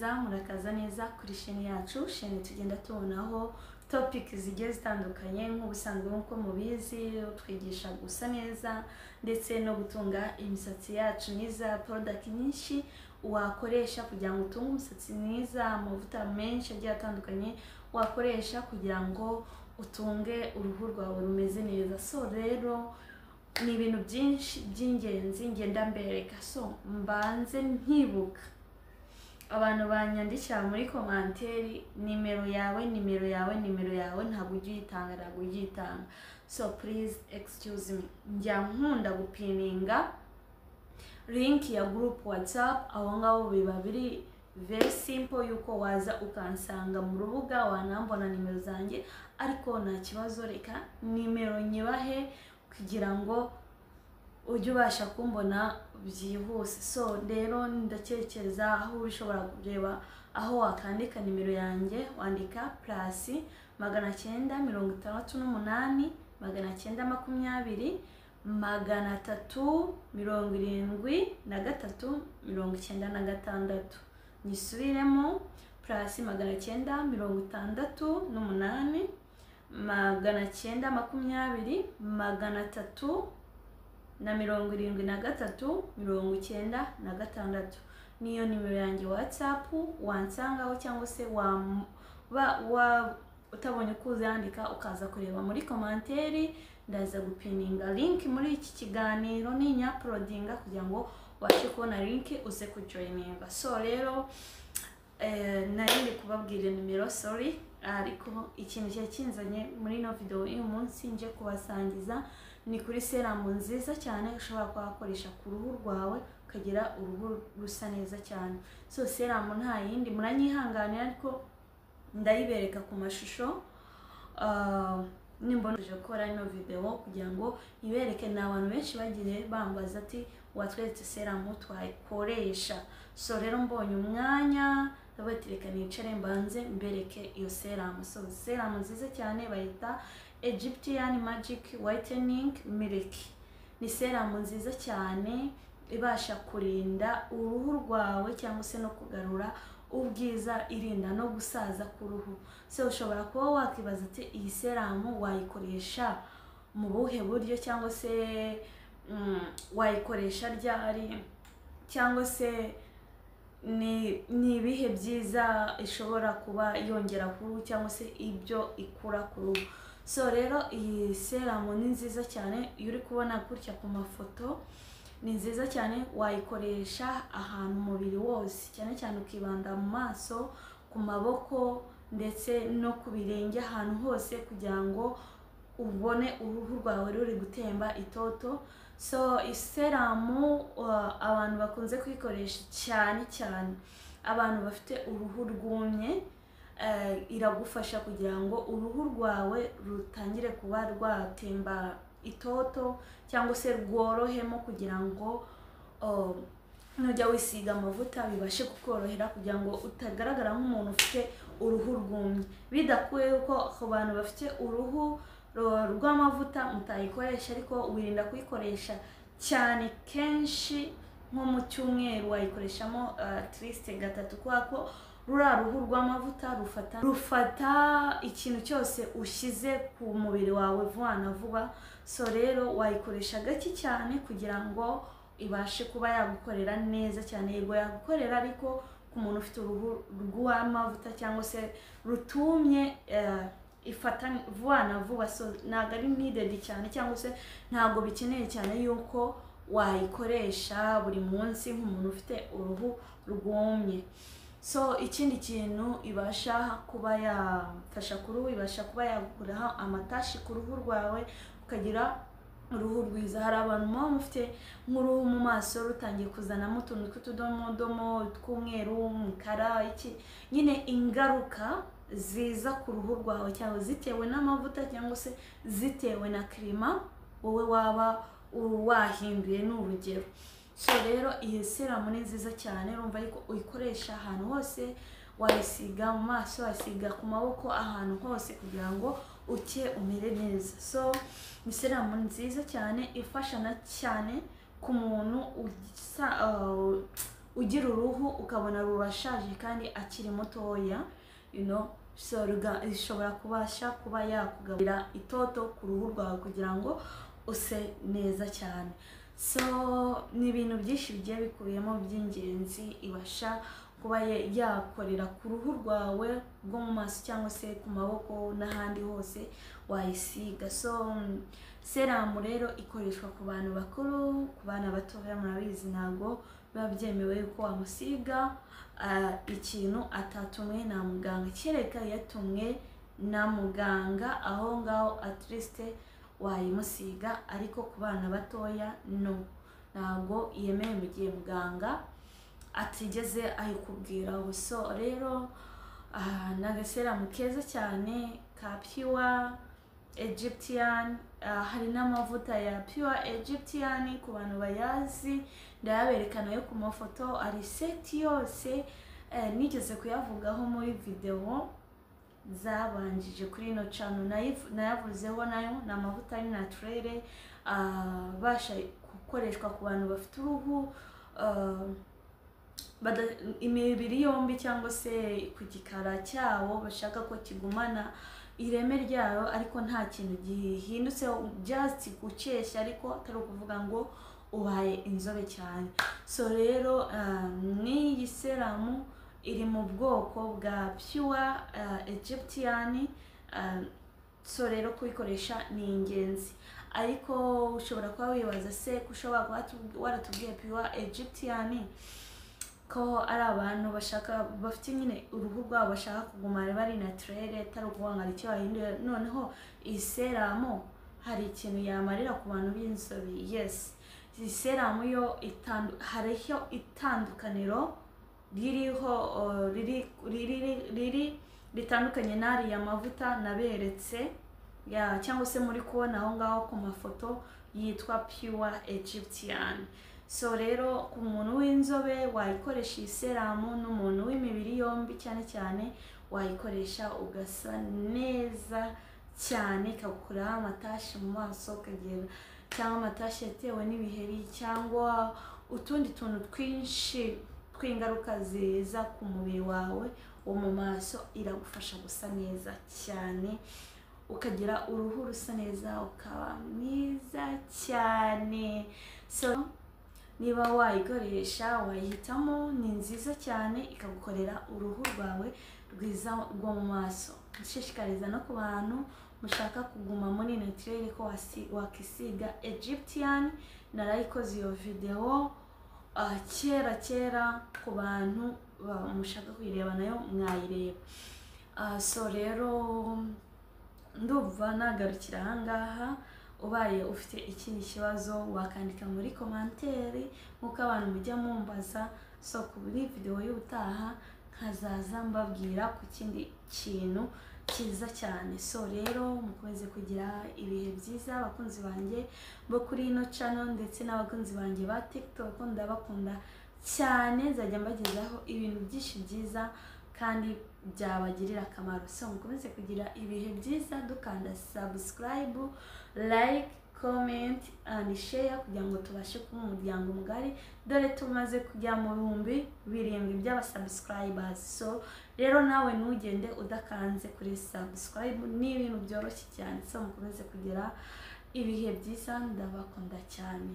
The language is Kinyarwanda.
Neza, murakaza neza kuri chaîne yacu, chaîne tugenda tubonaho topic zigiye zitandukanye. Nk'ubusanzwe, nk'uko mubizi, twigisha gusa neza ndetse no gutunga imisatsi yacu myiza, product nyinshi wakoresha kugira ngo utunge umusatsi mwiza, amavuta menshi agiye atandukanye wakoresha kugira ngo utunge uruhu rwawe rumeze neza. So rero ni ibintu byinshi by'ingenzi ngenda mbereka. So mbanze nkibuka abantu banyandikira muri commentaire: "Nimero yawe, nimero yawe, nimero yawe, ntabwo ujya uyitanga, ntabwo ujya uyitanga." So please excuse me, njya nkunda gupininga link ya group WhatsApp. Aho ngaho biba biri very simple yuko waza ukansanga mu rubuga, wanambona nimero zanjye. Ariko nta kibazo, reka nimero nyibahe kugira ngo ujye ubasha kumbona byihuse. So rero ndatekereza aho ushobora kureba aho wakandika nimero yanjye, wandika +968 920 373 96. Nyisubiremo: +968 920 373 96. Niyo nimero yanjye WhatsApp wansangaho, cyangwa se waba wa utabonye uko uzandika, ukaza kureba muri commentaire. Ndaza gupininga link muri iki kiganiro ninyuploadinga kugira ngo ubashe kubona link uze kujoininga. So rero nari ndi kubabwira nimero, sorry. Ariko ikintu cyari kinzanye muri ino video y'uyu munsi nje kubasangiza ni kuri serum nziza cyane ushobora kuba wakoresha ku ruhu rwawe, ukagira uruhu rusa neza cyane. So serum nta yindi, muranyihanganira ariko ndayibereka ku mashusho. Nimbona gukora ino video kugira ngo ibereke, ni abantu benshi bagiye bambaza ati: "Watweretse serum twayikoresha?" So rero mbonye umwanya, ndavuga ati: "Reka nicare mbanze mbereke iyo serum." So serum nziza cyane bayita Egyptian Magic Whitening Milk. Ni serum nziza cyane ibasha kurinda uruhu rwawe cyangwa se no kugarura ubwiza, irinda no gusaza k'uruhu. So ushobora kuba wakibaza ati: "Iyi serum wayikoresha mu buhe buryo?" cyangwa se "Wayikoresha ryari?" cyangwa se ni ibihe byiza ishobora kuba yongera ku ruhu cyangwa se ibyo ikura ku ruhu?" So rero iyi serum ni nziza cyane. Iyo uri kubona gutya ku mafoto ni nziza cyane, wayikoresha ahantu umubiri wose, cyane cyane ukibanda mu maso, ku maboko ndetse no ku birenge, ahantu hose kugira ngo ubone uruhu rwawe ruri gutemba itoto. So iserum abantu bakunze kuyikoresha cyane cyane abantu bafite uruhu rwumye. Iragufasha kugira ngo uruhu rwawe rutangire kuba rwatemba itoto cyangwa se rworohemo, kugira ngo nujya wisiga amavuta bibashe kukorohera, kugira ngo utagaragara nk'umuntu ufite uruhu rwumye. Bidakuye ko ku bantu bafite uruhu rw'amavuta mutayikoresha, ariko wirinda kuyikoresha cyane kenshi. Nko mu cyumweru wayikoreshamo at least gatatu, kubera ko ruriya ruhu rw'amavuta rufata ikintu cyose ushyize ku mubiri wawe vuba na vuba. So rero wayikoresha gake cyane kugira ngo ibashe kuba yagukorera neza cyane. Yego yagukorera, ariko ku muntu ufite uruhu rw'amavuta cyangwa se rutumye, ifata vuba na vuba. So ntabwo ari needed cyane cyangwa se ntabwo bikeneye cyane yuko wayikoresha buri munsi nk'umuntu ufite uruhu rwumye. So ikindi kintu ibasha kuba yafasha ku ruhu, ibasha kuba yagukuraho amatashi ku ruhu rwawe, ukagira uruhu rwiza. Hari abantu muba mufite nk'uruhu mu maso rutangiye kuzanamo utuntu tw'utudomodomo tw'umweru, umukara, iki nyine, ingaruka ziza ku ruhu rwawe cyangwa zitewe n'amavuta cyangwa se zitewe na climat wowe waba wahinduye, ni urugero. So rero iyi serum ni nziza cyane. Urumva yuko uyikoresha ahantu hose, wayisiga mu maso, wayisiga ku maboko, ahantu hose kugira ngo uke umere neza. So ni serum nziza cyane ifasha na cyane ku muntu usa ugira uruhu ukabona rurashaje kandi akiri mutoya, you know. So ishobora kubasha kuba yakugaburira itoto ku ruhu rwawe kugira ngo use neza cyane. So ni ibintu byinshi bigiye bikubiyemo by'ingenzi ibasha kuba yakorera ku ruhu rwawe rwo mu maso cyangwa se ku maboko n'ahandi hose wayisiga. So serum rero ikoreshwa ku bantu bakuru, ku bana batoya murabizi ntabwo biba byemewe ko wamusiga ikintu atatumwe na muganga, kereka yatumwe na muganga, aho ngaho at least wayimusiga, ariko ku bana batoya no, ntabwo yemewe mu gihe muganga atigeze ayikubwiraho. So rero ni agaserum keza cyane ka Pure Egyptian. Hari n'amavuta ya Pure Egyptian ku bantu bayazi, ndayabereka nayo ku mafoto, ari set yose, nigeze kuyavugaho muri video zabanjije kuri ino channel, nayavuzeho nayo. Ni amavuta ari naturelle, abasha gukoreshwa ku bantu bafite uruhu imibiri yombi cyangwa se ku gikara cyabo bashaka ko kigumana ireme ryayo, ariko nta kintu gihindutse, just gukesha, ariko atari ukuvuga ngo ubaye inzobe cyane. So rero n'iyi serum iri mu bwoko bwa Pure Egyptian. So rero kuyikoresha ni ingenzi, ariko ushobora kuba wibaza se ko ushobora kuba waratubwiye Pure Egyptian ko ari abantu bashaka bafite nyine uruhu rwabo bashaka kuguma bari naturelle, atari ukuvuga ngo hari icyo bahinduye, noneho iyi serum hari ikintu yamarira ku bantu b'inzobe? Yes, iyi serum yo hariho itandukaniro ririho riri ritandukanye n'ariya mavuta naberetse ya cyangwa se muri kubona aho ngaho ku mafoto yitwa Pure Egyptian. So rero ku muntu w'inzobe wayikoresha iyi serum, n'umuntu w'imibiri yombi cyane cyane wayikoresha ugasa neza cyane, ikagukuraho amatashi mu maso ukagira, cyangwa amatashi yatewe n'ibiheri cyangwa utundi tuntu twinshi tw'ingaruka ziza ku mubiri wawe wo mu maso, iragufasha gusa neza cyane, ukagira uruhu rusa neza, ukaba mwiza cyane. So niba wayikoresha wayihitamo, ni nziza cyane, ikagukorera uruhu rwawe rwiza rwo mu maso. Nshishikariza no ku bantu mushaka kuguma muri naturelle ko wakisiga Egyptian. Narayikoze iyo video kera kera, ku bantu mushaka kuyireba nayo mwayireba. So rero ndumva nagarukira ahangaha. Ubaye ufite ikindi kibazo wakandika muri commentaire nk'uko abantu mujya mumbaza. So kuri video y'ubutaha nkazaza mbabwira ku kindi kintu cyiza cyane. So rero mukomeze kugira ibihe byiza abakunzi banjye bo kuri ino channel ndetse n'abakunzi banjye ba TikTok, ndabakunda cyane, nzajya mbagezaho ibintu byinshi byiza kandi byabagirira akamaro. So mukomeze kugira ibihe byiza, dukanda subscribe, like, comment and share kugira ngo tubashe kuba umuryango mugari, dore tumaze kujya mu 7000 by'abasubscribers. So rero nawe ntugende udakanze kuri subscribe, ni ibintu byoroshye cyane. So mukomeze kugira ibihe byiza, ndabakunda cyane.